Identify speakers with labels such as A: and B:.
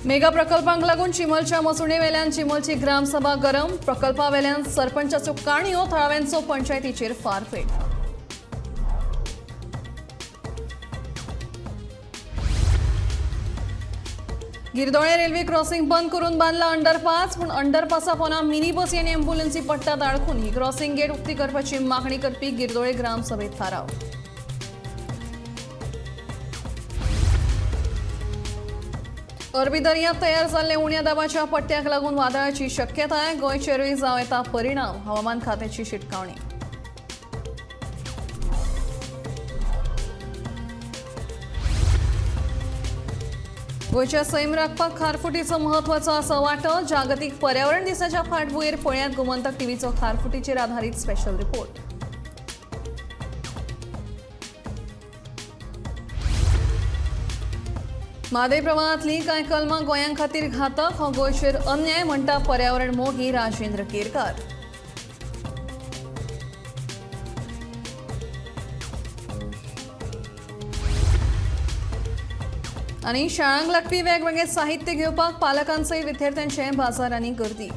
A: Mega प्रकल्पांक लागून चिंबलच्या मसुंडेवेल्यान चिंबलची ग्रामसभा गरम. प्रकल्पावेल्यान सरपंचाच्यो काणयो, थळाव्यांचो पंचायतीचेर फारपेट. गिरदोळे रेल्वे क्रॉसिंग बंद करून बांदला अंडरपास, पूण अंडरपासा पोना मिनी बसी आनी एम्ब्युलन्सी पडटात आडखून. ही क्रॉसिंग गेट उक्ती करपाची मागणी करपी गिरदोळे ग्रामसभेत थाराव. अरबी दर्यांत तयार जाल्ले उण्या दाबाच्या पट्ट्याक लागून वादळाची शक्यताय. गोंयचेरूय जावं येता परिणाम, हवामान खात्याची शिटकावणी. गोंयच्या सैम राखपाक खारफुटीचो म्हत्वाचो आसा वांटो. जागतीक पर्यावरण दिसाच्या फाटभुंयेर पळयात गोमंतक टीव्हीचो खारफुटीचेर आधारीत स्पेशल रिपोर्ट. म्हादय प्रवाहांतली कांय कलमां गोंयां खातीर घातक, हो गोंयचेर अन्याय म्हणटा पर्यावरण मोगी राजेंद्र केरकार. आनी शाळांक लागपी वेगवेगळे साहित्य घेवपाक पालकांसयत विद्यार्थ्यांचे बाजारांनी गर्दी.